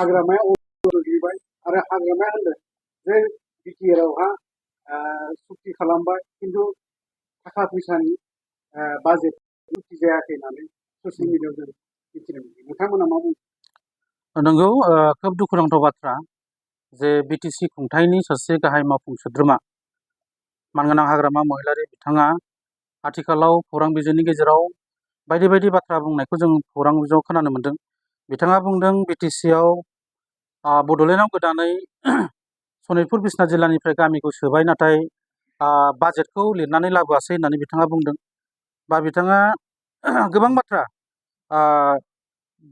हाग्रामाया गोग्लैबाय आरो हाग्रामाया होनदों जे बिटिआरआवहा सुक्ति खालामबाय खिन्थु थाखा फैसानि बाजेट जायाखै होननानै ससियेल मिडियायाव जों मिथिनो मोनदों। नोंथांमोना मा बुङो? नंगौ, खोब दुखुनांथाव बाथ्रा जे बिटिसि खुंथायनि सासे गाहाय मावफुं सोद्रोमा मानगोनां हाग्रामा महिलारि बिथाङा आथिखालाव खौरां बिजोंनि गेजेराव बायदि बायदि बाथ्रा बुंनायखौ जों खौरां बिजोङाव खोनानो मोन्दों। बिथाङा बुंदों बिटिसिआव बड'लेण्डआव गोदानै सनितपुर बिसनाथ जिल्लानिफ्राय गामिखौ सोबाय, नाथाय बाजेटखौ लिरनानै लाबोआसै होननानै बिथाङा बुंदों। बा बिथाङा गोबां बाथ्रा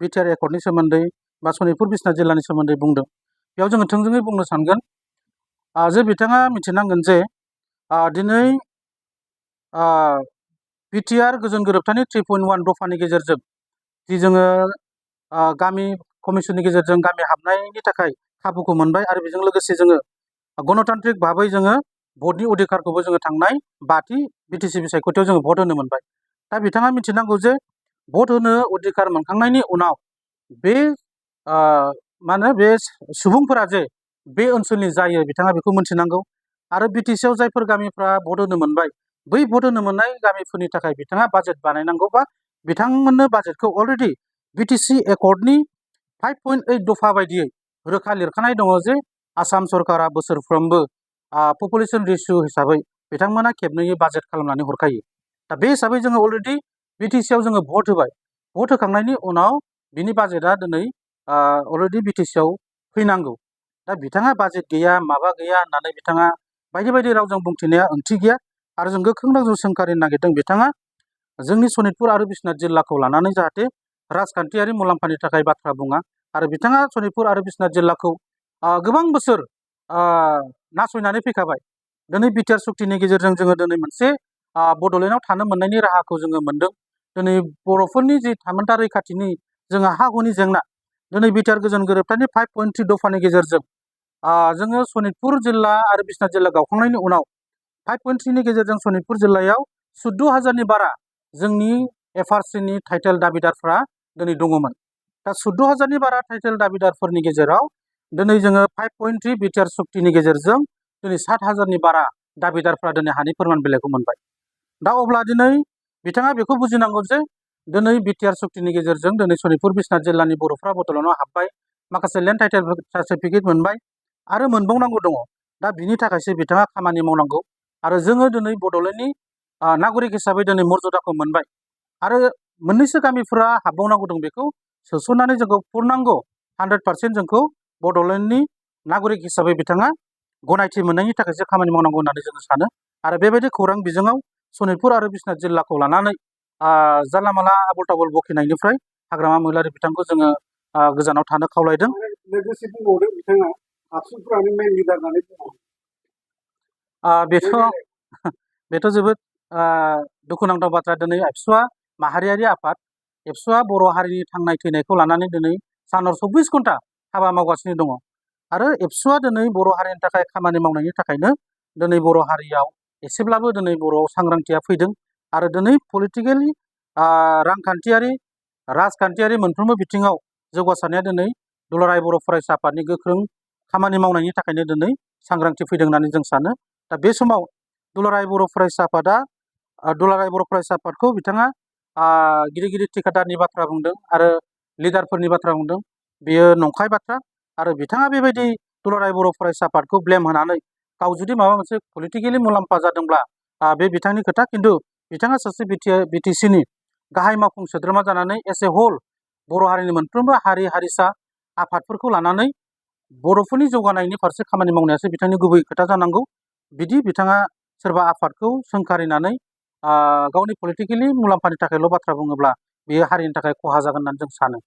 बिटिआर एकर्डनि सोमोन्दै बा सनितपुर बिसनाथ जिल्लानि सोमोन्दै बुंदों। बेयाव जोङो थोंजोङै बुंनो सानगोन जे बिथाङा मिथिनांगोन जे दिनै बिटिआर गोजोन गोरोबथानि 3.1 दफानि गेजेरजों जि जोङो गामि कमिसननि गेजेरजों गामि हाबनायनि थाखाय खाबुखौ मोनबाय आरो बेजों लोगोसे जोङो गणतान्त्रिक भाबै जोङो भटनि अधिकारखौबो जोङो थांनाय 5थि बिटिसि बिसायख'थियाव जोङो भट होनो मोनबाय। दा बिथाङा मिथिनांगौ जे भट होनो अधिकार मोनखांनायनि उनाव बे बे सुबुंफोरा जे बे ओनसोलनि जायो बिथाङा बेखौ मिथिनांगौ। आरो बिटिसिआव जायफोर गामिफ्रा भट होनो मोनबाय बै भट होनो मोननाय गामिफोरनि थाखाय बिथाङा बाजेट बानायनांगौ, बा बिथांमोननो बाजेटखौ अलरेडि बिटिसि एकर्डनि 5.8 दफा बायदियै रोखा लिरखानाय दङ जे आसाम सरकारा बोसोरफ्रोमबो पपुलेसन रेशिय' हिसाबै बिथांमोना खेबनैयै बाजेट खालामनानै हरखायो। दा बे हिसाबै जोङो अलरेडि बिटिसिआव जोङो भट होबाय। भट होखांनायनि उनाव बिनि बाजेटआ दिनै अलरेडि बिटिसिआव फैनांगौ। दा बिथाङा बाजेट गैया माबा गैया होननानै बिथाङा बायदि बायदि रावजों बुंथिनाया ओंथि गैया। आरो जों गोख्रों रावजों सोंखारिनो नागिरदों बिथाङा जोंनि सनितपुर आरो बिसनाथ जिल्लाखौ लानानै जाहाथे राजखान्थियारि मुलाम्फानि थाखाय बाथ्रा बुङा। आरो बिथाङा सनितपुर आरो बिसनाथ जिल्लाखौ गोबां बोसोर नासयनानै फैखाबाय। दिनै बिटिआर सुक्तिनि गेजेरजों जोङो दिनै मोनसे बड'लेण्डआव थानो मोननायनि राहाखौ जोङो मोन्दों। दिनै बर'फोरनि जि थामोनथा रैखाथिनि जोंहा हा हुनि जेंना, दिनै बिटिआर गोजोन गोरोबथानि 5.3 दफानि गेजेरजों जोङो सनितपुर जिल्ला आरो बिसनाथ जिल्ला गावखांनायनि उनाव 5.3नि गेजेरजों सनितपुर जिल्लायाव 14,000नि बारा जोंनि एफआरसिनि टाइटेल दाबिदारफ्रा दिनै दङमोन। दा 14,000नि बारा टाइटेल दाबिदारफोरनि गेजेराव दिनै जोङो 5.3 बिटिआर सुक्तिनि गेजेरजों दिनै 7,000नि बारा दाबिदारफ्रा दिनै हानि फोरमान बिलाइखौ मोनबाय। दा अब्ला दिनै बिथाङा बेखौ बुजिनांगौ जे दिनै बिटिआर सुक्तिनि गेजेरजों दिनै सनितपुर बिसनाथ जिल्लानि बर'फ्रा बड'लेण्डआव हाबबाय, माखासे लेन्ड टाइटेल सार्टिफिकेट मोनबाय आरो मोनबावनांगौ दङ। दा बिनि थाखायसो बिथाङा खामानि मावनांगौ। आरो जोङो दिनै बड'लेण्डनि नागरिक हिसाबै दिनै मर्यादाखौ मोनबाय आरो मोननैसो गामिफोरा हाबबावनांगौ दं, बेखौ सोसननानै जोंखौ पुर्नांग 100% जोंखौ बड'लेण्डनि नागरिक हिसाबै बिथाङा गनायथि मोननायनि थाखायसो खामानि मावनांगौ होननानै जोङो सानो। आरो बेबायदि खौरां बिजोङाव सनितपुर आरो बिसनाथ जिल्लाखौ लानानै जानला माला आबल ताबल बखिनायनिफ्राय हाग्रामा महिलारि बिथांखौ जोङो गोजानाव थानो खावलायदों। लोगोसे बुंबावदों बिथाङा आबसुफ्रानो मेन लिडार होननानै बुङो। बेथ' जोबोद दुखुनांथाव बाथ्रा। दिनै एबसुआ माहारियारि आफाद, एबसुआ बर' हारिनि थांनाय थैनायखौ लानानै दिनै सानाव 24 घन्टा हाबा मावगासिनो दङ। आरो एबसुआ दिनै बर' हारिनि थाखाय खामानि मावनायनि थाखायनो दिनै बर' हारियाव एसेब्लाबो दिनै बर'आव सांग्रांथिया फैदों। आरो दिनै पलिटिकेलि रांखान्थियारि राजखान्थियारि मोनफ्रोमबो बिथिङाव जौगासारनाया दिनै दुलाराय बर' फरायसा आफादनि गोख्रों खामानि मावनायनि थाखायनो दिनै सांग्रांथि फैदों होननानै जों सानो। दा बे समाव दुलाराय बर' फरायसा आफादखौ बिथाङा गिदिर गिदिर थिखादारनि बाथ्रा बुंदों आरो लिडारफोरनि बाथ्रा बुंदों। बेयो नंखाय बाथ्रा। आरो बिथाङा बेबायदि दुलाराय बर' फरायसा आफादखौ ब्लेम होनानै गाव जुदि माबा मोनसे पलिटिकेलि मुलाम्फा जादोंब्ला बे बिथांनि खोथा, खिन्थु बिथाङा सासे बिटिसिनि गाहाय मावफुं सोद्रोमा जानानै एस ए हल बर' हारिनि मोनफ्रोमबो हारि हारिसा आफादफोरखौ लानानै बर'फोरनि जौगानायनि फारसे खामानि मावनायासो बिथांनि गुबै खोथा जानांगौ। बिदि बिथाङा सोरबा आफादखौ सोंखारिनानै गावनि पलिटिकेलि मुलाम्फानि थाखायल' बाथ्रा बुङोब्ला बेयो हारिनि थाखाय खहा जागोन होननानै जों सानो।